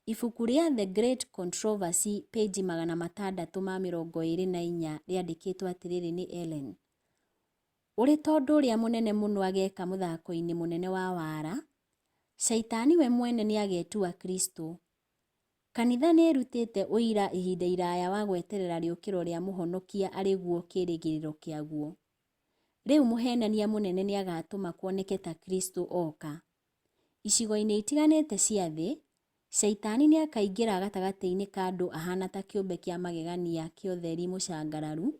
Ibuku rĩa The Great Controversy pĩnji 624 rĩandĩkĩtwo atĩrĩrĩ nĩ Ellen. Ũrĩ ta ũndũ ũrĩa mũnene mũno ageka mũthako-inĩ mũnene wa wara, Shaitani we mwene nĩagetua Kristo. Kanitha nĩĩrutĩte ũira ihinda iraya wa gweterera rĩũkĩro rĩa Mũhonokia arĩ guo kĩĩrĩgĩrĩro kĩaguo. Rĩu mũhenania mũnene nĩagatũma kuoneke ta Kristo oka. Icigo-inĩ itiganĩte cia thĩ, Shaitani nĩakaingĩra gatagatĩ-inĩ ka andũ ahana ta kĩũmbe kĩa magegania kĩa ũtheri mũcangararu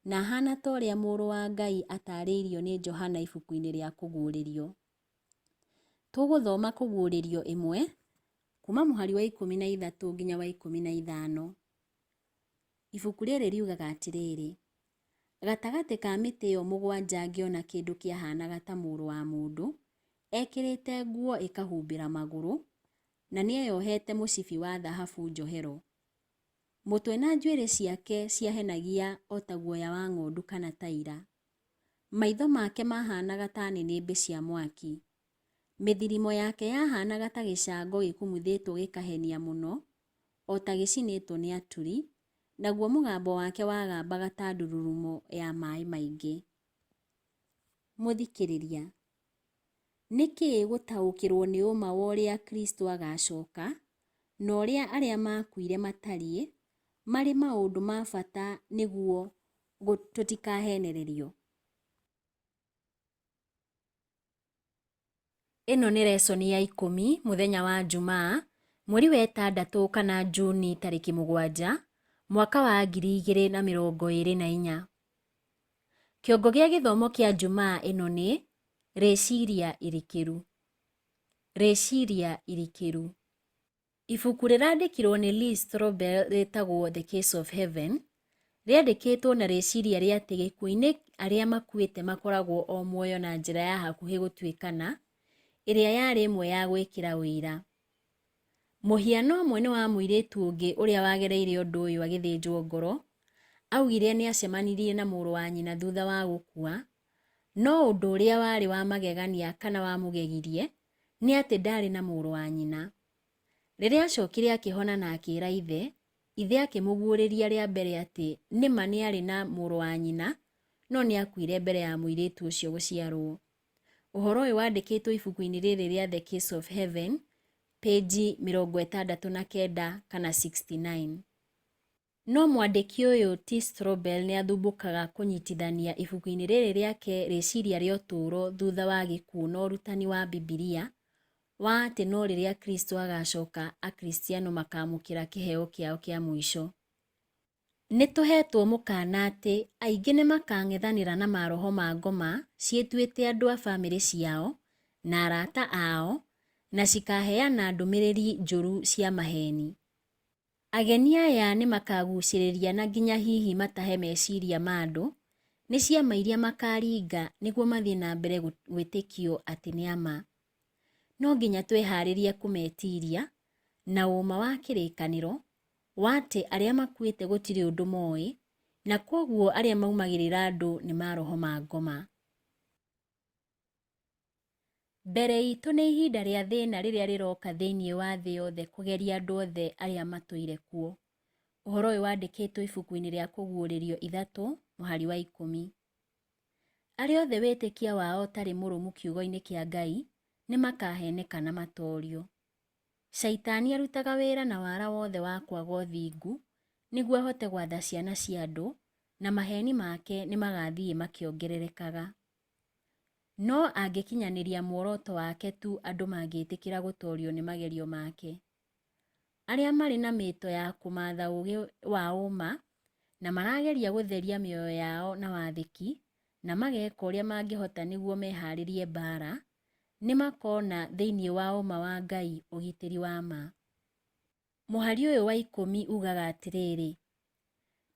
na ahana ta ũrĩa Mũrũ wa Ngai atarĩirio nĩ Johana ibuku-inĩ rĩa Kũguũrĩrio. Tũgũthoma Kũguũrĩrio ĩmwe, kuma mũhari wa 13 nginya wa 15. Ibuku rĩrĩ riugaga atĩrĩrĩ, Gatagatĩ ka mĩtĩ ĩyo mũgwanja ngĩona kĩndũ kĩahaanaga ta mũrũ wa mũndũ, ekĩrĩte nguo ĩkahumbĩra magũrũ, na nĩeyohete mũcibi wa thahabu njohero. Mũtwe na njuĩrĩ ciake ciahenagia o ta guoya wa ng'ondu kana ta ira. Maitho make mahaanaga ta nĩnĩmbĩ cia mwaki. Mĩthirimo yake yahaanaga ta gĩcango gĩkumuthĩtwo gĩkahenia mũno, o ta gĩcinĩtwo nĩ aturi, naguo mũgambo wake wagambaga ta ndururumo ya maĩ maingĩ. Mũthikĩrĩria, nĩ kĩĩ gũtaũkĩrũo nĩ ũma wa ũrĩa Kristo agaacoka na ũrĩa arĩa maakuire matariĩ marĩ maũndũ ma bata nĩguo tũtikahenererio? Ĩno nĩ resoni ya 10 mũthenya wa Njumaa, mweri wa ĩtandatũ kana Juni tarĩki 7, mwaka wa 2024. Kĩongo gĩa gĩthomo kĩa Njumaa ĩno nĩ Rĩciria irikĩru. Rĩciria irikĩru. Ibuku rĩrandĩkirwo nĩ Lee Strobel rĩtagwo The Case of Heaven, rĩandĩkĩtwo na rĩciria rĩa atĩ gĩkuũ-inĩ arĩa makuĩte makoragwo o muoyo na njĩra ya hakuhĩ gũtuĩkana, ĩrĩa yarĩ ĩmwe ya gwĩkĩra ũira. Mũhiano ũmwe nĩ wa mũirĩtu ũngĩ ũrĩa wagereire ũndũ ũyũ agĩthĩnjwo ngoro, augire nĩ acemanirie na mũrũ wa nyina thutha wa gũkua, no ũndũ ũrĩa warĩ wa magegania kana wamũgegirie nĩ atĩ ndaarĩ na mũrũ wa nyina. Rĩrĩa acokire akĩhona na akĩra ithe, ithe akĩmũguũrĩria rĩa mbere atĩ nĩ ma nĩ aarĩ na mũrũ wa nyina no nĩ aakuire mbere ya mũirĩtu ũcio gũciarũo. Ũhoro ũyũ wandĩkĩtwo ibuku-inĩ rĩrĩ rĩa The Case of Heaven, pĩnji 69 kana 69. No mwandĩki ũyũ T. Strobel nĩ athumbũkaga kũnyitithania ibuku-inĩ rĩrĩ rĩake rĩciria rĩa ũtũũro thutha wa gĩkuũ na ũrutani wa Bibilia wa atĩ no rĩrĩa Kristo agaacoka Akristiano makaamũkĩra kĩheo kĩao kĩa mũico. Nĩ tũheetwo mũkaana atĩ aingĩ nĩ makaang'ethanĩra na maroho ma ngoma ciĩtuĩte andũ a famĩlĩ ciao na arata ao na cikaheana ndũmĩrĩri njũru cia maheeni. Ageni aya nĩ makagucĩrĩria na nginya hihi matahe meciria ma andũ nĩ ciama iria makaringa nĩguo mathiĩ na mbere gwĩtĩkio atĩ nĩ a ma. No nginya twĩharĩrie kũmetiria na ũũma wa kĩrĩkanĩro wa atĩ arĩa makuĩte gũtirĩ ũndũ moĩ na kwoguo arĩa maumagĩrĩra andũ nĩ maroho ma ngoma. Mbere itũ nĩ ihinda rĩa thĩna rĩrĩa rĩroka thĩinĩ wa thĩ yothe kũgeria andũ othe arĩa matũire kuo. Ũhoro ũyũ wandĩkĩtwo ibuku-inĩ rĩa Kũguũrĩrio 3 mũhari wa 10. Arĩa othe wĩtĩkia wao ũtarĩ mũrũmu kiugo-inĩ kĩa Ngai nĩ makaheneka na matorio. Shaitani arutaga wĩra na wara wothe wa kwaga ũthingu nĩguo ahote gwatha ciana cia andũ, na maheni make nĩ magathiĩ makĩongererekaga. No angĩkinyanĩria muoroto wake tu andũ mangĩtĩkĩra gũtorio nĩ magerio make. Arĩa marĩ na mĩto ya kũmatha ũũgĩ wa ũma na marageria gũtheria mĩoyo yao na wathĩki na mageka ũrĩa mangĩhota nĩguo meharĩrie mbaara, nĩ makona thĩinĩ wa ũma wa Ngai ũgitĩri wa ma. Mũhari ũyũ wa 10 ugaga atĩrĩrĩ,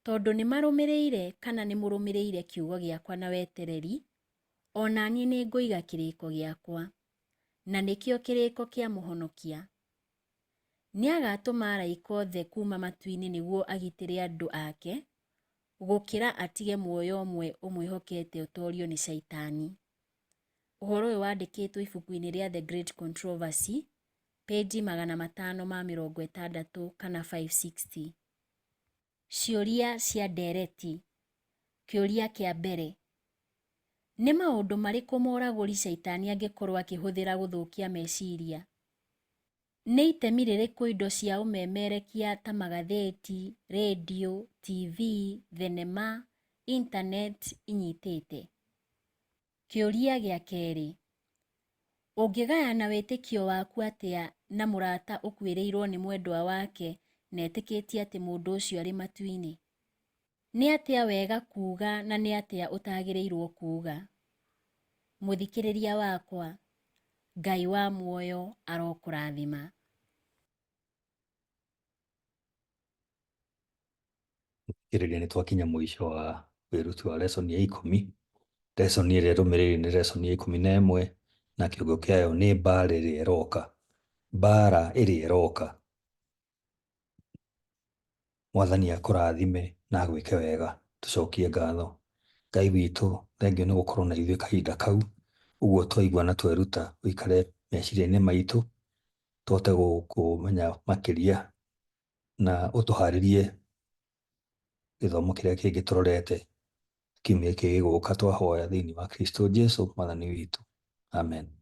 Tondũ nĩmarũmĩrĩire kana nĩmũrũmĩrĩire kiugo gĩakwa na wetereri, o na niĩ nĩngũiga kĩrĩko gĩakwa, na nĩkĩo kĩrĩko kĩa Mũhonokia. Nĩagatũma araika othe kuuma matu-inĩ nĩguo agitĩre andũ ake, gũkĩra atige muoyo ũmwe ũmwĩhokete ũtorio nĩ Shaitani. Ũhoro ũyũ wandĩkĩtwo ibuku-inĩ rĩa The Great Controversy, Pĩnji 560 kana 560. Ciũria cia ndereti. Kĩũria kĩa mbere. Nĩ maũndũ marĩkũ moragũri Shaitani angĩkorũo akĩhũthĩra gũthũkia meciria? Nĩ itemi rĩrĩkũ indo cia ũmemerekia ta magathĩti, redio, TV, thenema, intaneti inyitĩte? Kĩũria gĩa kerĩ. Ũngĩgayana wĩtĩkio waku atĩa na mũrata ũkuĩrĩirũo nĩ mwendwa wake na etĩkĩtie atĩ mũndũ ũcio arĩ matu-inĩ? Nĩ atĩa wega kuuga na nĩ atĩa ũtagĩrĩirũo kuuga? Mũthikĩrĩria wakwa, Ngai wa muoyo arokũrathima. Mũthikĩrĩria nĩ twakinya mũico wa wĩruti wa lesson ya ikũmi. Lesson ĩrĩa ĩrũmĩrĩire nĩ lesson ya 11 na kĩongo kĩayo nĩ mbara ĩrĩa ĩroka. Mbara ĩrĩa ĩroka. Mwathani akũrathime na agwĩke wega. Tũcokie ngatho. Ngai witũ, thengiũ nĩ gũkorwo na ithuĩ kahinda kau. Ũguo twaigua na tweruta ũikare meciria-inĩ maitũ, tũhote gũkũmenya makĩria na ũtũharĩrie gĩthomo kĩrĩa kĩngĩ tũrorete kiumia gĩkĩ gĩgũka twahoya thĩinĩ wa Kristo Jesu mwathani witũ. Amen.